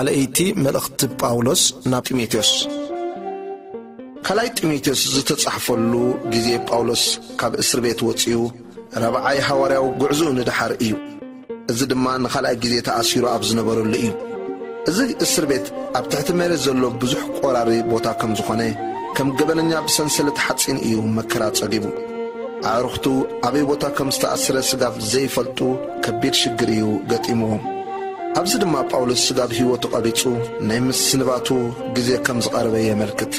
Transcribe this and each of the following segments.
ለይቲ መልእኽቲ ጳውሎስ ናብ ጢሞቴዎስ። ካልኣይ ጢሞቴዎስ ዝተጻሕፈሉ ግዜ ጳውሎስ ካብ እስር ቤት ወጺኡ ራብዓይ ሃዋርያዊ ጉዕዞኡ ንደሓር እዩ። እዚ ድማ ንኻልኣይ ግዜ ተኣሲሩ ኣብ ዝነበረሉ እዩ። እዚ እስር ቤት ኣብ ትሕቲ መሬት ዘሎ ብዙሕ ቆራሪ ቦታ ከም ዝኾነ፣ ከም ገበነኛ ብሰንሰለት ሓጺን እዩ መከራ ጸጊቡ። ኣዕሩኽቱ ኣበይ ቦታ ከም ዝተኣስረ ስጋብ ዘይፈልጡ ከቢድ ሽግር እዩ ገጢምዎም። ኣብዚ ድማ ጳውሎስ ስጋብ ህይወቱ ቀቢጹ ናይ ምስንባቱ ግዜ ከም ዝቐረበ የመልክት።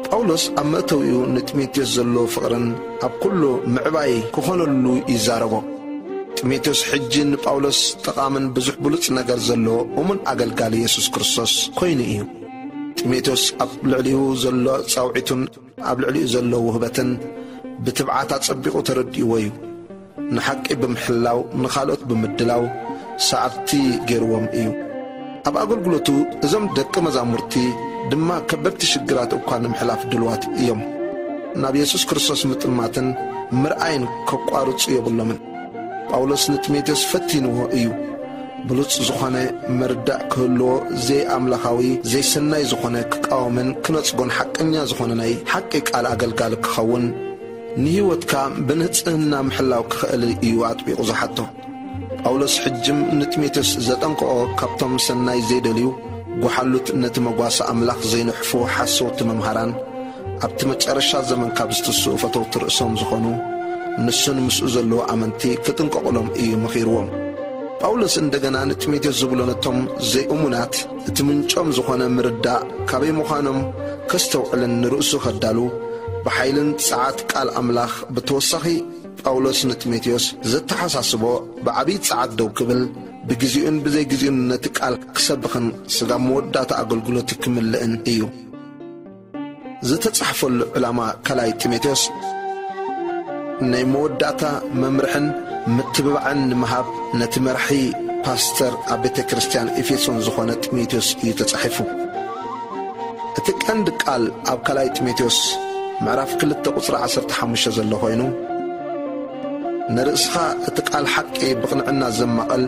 ጳውሎስ ኣብ መእተዊኡ ንጢሞቴዎስ ዘለዎ ፍቕርን ኣብ ኩሉ ምዕባይ ክኾነሉ ይዛረቦ። ጢሞቴዎስ ሕጂ ንጳውሎስ ጠቓምን ብዙሕ ብሉጽ ነገር ዘለዎ እሙን ኣገልጋሊ የሱስ ክርስቶስ ኮይኑ እዩ። ጢሞቴዎስ ኣብ ልዕሊኡ ዘሎ ጻውዒቱን ኣብ ልዕሊኡ ዘሎ ውህበትን ብትብዓት ኣጸቢቑ ተረዲእዎ እዩ። ንሓቂ ብምሕላው፣ ንኻልኦት ብምድላው ሰዓብቲ ገይርዎም እዩ። ኣብ ኣገልግሎቱ እዞም ደቂ መዛሙርቲ ድማ ከበድቲ ሽግራት እኳ ንምሕላፍ ድልዋት እዮም። ናብ የሱስ ክርስቶስ ምጥማትን ምርኣይን ከቋርጹ የብሎምን። ጳውሎስ ንጢሞቴዎስ ፈቲንዎ እዩ። ብሉጽ ዝኾነ መርዳእ ክህልዎ፣ ዘይኣምላኻዊ፣ ዘይሰናይ ዝኾነ ክቃወምን ክነጽጎን ሓቀኛ ዝኾነ ናይ ሓቂ ቃል ኣገልጋሊ ክኸውን፣ ንህይወትካ ብንጽህና ምሕላው ክኽእል እዩ ኣጥቢቑ ዝሓቶ። ጳውሎስ ሕጅም ንጢሞቴዎስ ዘጠንቅቖ፣ ካብቶም ሰናይ ዘይደልዩ፣ ጓሓሉት፣ ነቲ መጓሰ ኣምላኽ ዘይንሕፉ ሓሰውቲ መምሃራን፣ ኣብቲ መጨረሻ ዘመን ካብ ዝትስኡ ፈተውቲ ርእሶም ዝኾኑ፣ ንሱን ምስኡ ዘለዉ ኣመንቲ ክጥንቀቑሎም እዩ መኺርዎም። ጳውሎስ እንደገና ንጢሞቴዎስ ዝብሎ፣ ነቶም ዘይእሙናት እቲ ምንጮም ዝኾነ ምርዳእ ካበይ ምዃኖም ከስተውዕልን ንርእሱ ከዳሉ ብሓይልን ጸዓት ቃል ኣምላኽ። ብተወሳኺ ጳውሎስ ንጢሞቴዎስ ዘተሓሳስቦ፣ ብዓብዪ ጸዓት ደው ክብል፣ ብግዜኡን ብዘይግዜኡን ነቲ ቃል ክሰብኽን ስጋብ መወዳእታ ኣገልግሎቱ ክምልእን እዩ። ዝተጻሕፈሉ ዕላማ ካልኣይ ጢሞቴዎስ ናይ መወዳእታ መምርሕን ምትብባዕን ንምሃብ፣ ነቲ መራሒ ፓስተር ኣብ ቤተ ክርስቲያን ኤፌሶን ዝኾነ ጢሞቴዎስ እዩ ተጻሒፉ። እቲ ቀንዲ ቃል ኣብ ካልኣይ ጢሞቴዎስ ምዕራፍ ክልተ ቁጽሪ ዓሰርተ ሓሙሽተ ዘሎ ኮይኑ፣ ንርእስኻ እቲ ቃል ሓቂ ብቕንዕና ዘማቐል፣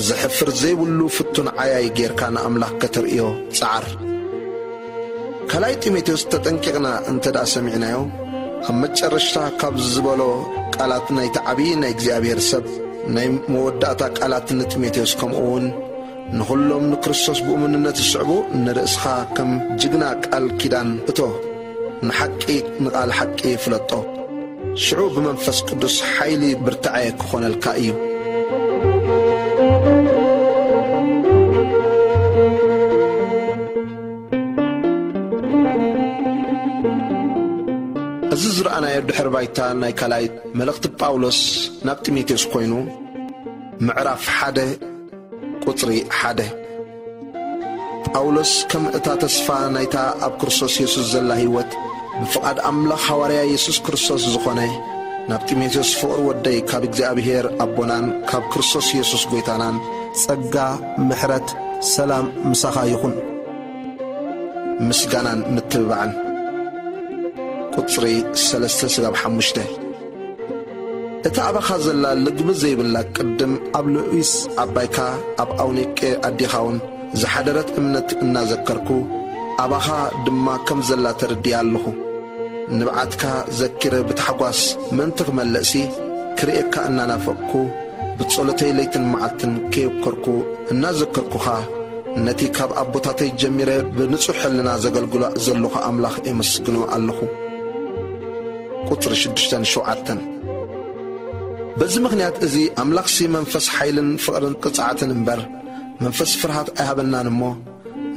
ዘሕፍር ዘይብሉ ፍቱን ዓያይ ጌርካ ንኣምላኽ ከተርእዮ ጸዓር። ካልኣይ ጢሞቴዎስ ተጠንቂቕና እንተ ደኣ ሰሚዕናዮ፣ ኣብ መጨረሽታ ካብ ዝበሎ ቃላት ናይቲ ዓብዪ ናይ እግዚኣብሔር ሰብ ናይ መወዳእታ ቃላት ንጢሞቴዎስ፣ ከምኡ እውን ንኹሎም ንክርስቶስ ብእሙንነት ዝስዕቡ፣ ንርእስኻ ከም ጅግና ቃል ኪዳን እቶ፣ ንሓቂ፣ ንቓል ሓቂ ፍለጦ። ሽዑ ብመንፈስ ቅዱስ ሓይሊ ብርታዐ ክኾነልካ እዩ። እዚ ዝረኣናዮ ድሕሪ ባይታ ናይ ካልኣይ መልእኽቲ ጳውሎስ ናብ ጢሞቴዎስ ኮይኑ፣ ምዕራፍ ሓደ ቁጽሪ ሓደ። ጳውሎስ ከም እታ ተስፋ ናይታ ኣብ ክርስቶስ የሱስ ዘላ ህይወት ብፍቓድ ኣምላኽ ሃዋርያ የሱስ ክርስቶስ ዝኾነ፣ ናብ ጢሞቴዎስ ፍቕሪ ወደይ፣ ካብ እግዚኣብሔር ኣቦናን ካብ ክርስቶስ የሱስ ጐይታናን ጸጋ፣ ምሕረት፣ ሰላም ምሳኻ ይኹን። ምስጋናን ምትብባዕን። ቁጽሪ ሰለስተ ስጋብ ሓሙሽተ። እታ ኣባኻ ዘላ ልግቢ ዘይብላ ቅድም ኣብ ልኡይስ ዓባይካ ኣብ ኣውኒቄ ኣዴኻ እውን ዝሓደረት እምነት እናዘከርኩ፣ ኣባኻ ድማ ከም ዘላ ተረዲኣ ኣለኹ። ንብዓትካ ዘኪረ ብታሕጓስ ምእንቲ ክመልእሲ፣ ክርእየካ እናናፈቕኩ፣ ብጸሎተይ ለይትን መዓልትን ከየብከርኩ እናዘከርኩኻ፣ ነቲ ካብ ኣቦታተይ ጀሚረ ብንጹሕ ሕልና ዘገልግሎ ዘለኹ ኣምላኽ የመስግኖ ኣለኹ። ቁጽሪ ሽዱሽተን ሸውዓተን። በዚ ምኽንያት እዚ ኣምላኽሲ መንፈስ ሓይልን ፍቕርን ቅጽዓትን እምበር፣ መንፈስ ፍርሃት ኣይሃበናን እሞ፣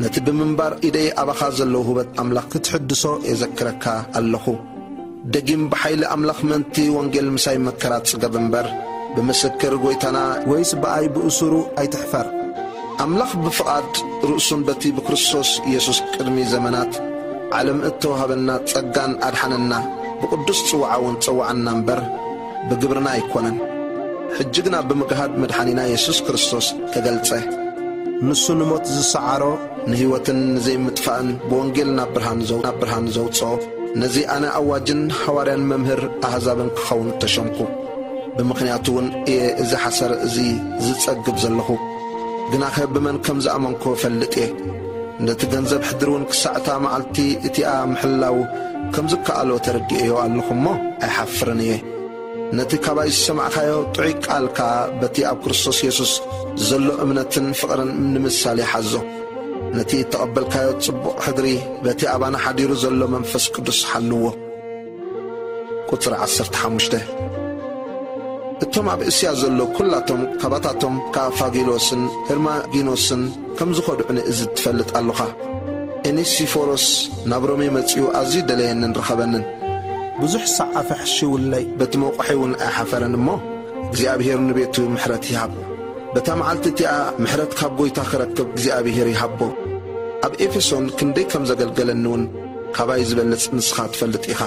ነቲ ብምንባር ኢደይ ኣባኻ ዘለዉ ህበት ኣምላኽ ክትሕድሶ የዘክረካ ኣለኹ። ደጊም ብሓይሊ ኣምላኽ ምእንቲ ወንጌል ምሳይ መከራ ጽገብ እምበር፣ ብምስክር ጐይታና ወይስ ብኣይ ብእሱሩ ኣይትሕፈር። ኣምላኽ ብፍቓድ ርእሱን በቲ ብክርስቶስ ኢየሱስ ቅድሚ ዘመናት ዓለም እተዋህበና ጸጋን ኣድሓነና፣ ብቕዱስ ጽዋዓ እውን ጸዋዓና እምበር፣ ብግብርና ኣይኮነን። ሕጂ ግና ብምግሃድ መድሓኒና የሱስ ክርስቶስ ተገልጸ። ንሱ ንሞት ዝሰዓሮ ንህይወትን ንዘይምጥፋእን ብወንጌል ናብ ብርሃን ዘው-፣ ናብ ብርሃን ዘውጽኦ፣ ነዚ ኣነ ኣዋጅን ሃዋርያን መምህር ኣህዛብን ክኸውን ተሸምኩ። ብምኽንያቱ እውን እየ እዚ ሓሰር እዚ ዝጸግብ ዘለኹ። ግናኸ ብመን ከም ዝኣመንኩ እፈልጥ እየ። ነቲ ገንዘብ ሕድሪ እውን ክሳዕ እታ መዓልቲ እቲኣ ምሕላው ከም ዝከኣሎ ተረዲኤዮ ኣለኹ እሞ ኣይሓፍርን እየ። ነቲ ካባይ ዝሰማዕካዮ ጥዑይ ቃል ከኣ በቲ ኣብ ክርስቶስ የሱስ ዘሎ እምነትን ፍቕርን ንምሳሌ ሓዞ። ነቲ እተቐበልካዮ ጽቡቕ ሕድሪ በቲ ኣባና ሓዲሩ ዘሎ መንፈስ ቅዱስ ሓልዎ። ቁጽሪ ዓሰርተ ሓሙሽተ። እቶም ኣብ እስያ ዘሎ ኩላቶም ካባታቶም ካፋጊሎስን ሄርማጊኖስን ከም ዝኸዱ ዕንእዝዝ ትፈልጥ ኣሎኻ። ኤኒሲፎሮስ ናብ ሮሜ መጺኡ ኣዝዩ ደለየንን ረኸበንን። ብዙሕ ሳዕ ኣፈሕሽውለይ፣ በቲ መቑሒ እውን ኣይሓፈረን እሞ እግዚኣብሔር ንቤቱ ምሕረት ይሃብ። በታ መዓልቲ እቲኣ ምሕረት ካብ ጐይታ ክረክብ እግዚኣብሔር ይሃቦ። ኣብ ኤፌሶን ክንደይ ከም ዘገልገለኒ እውን ካባይ ዝበልጽ ንስኻ ትፈልጥ ኢኻ።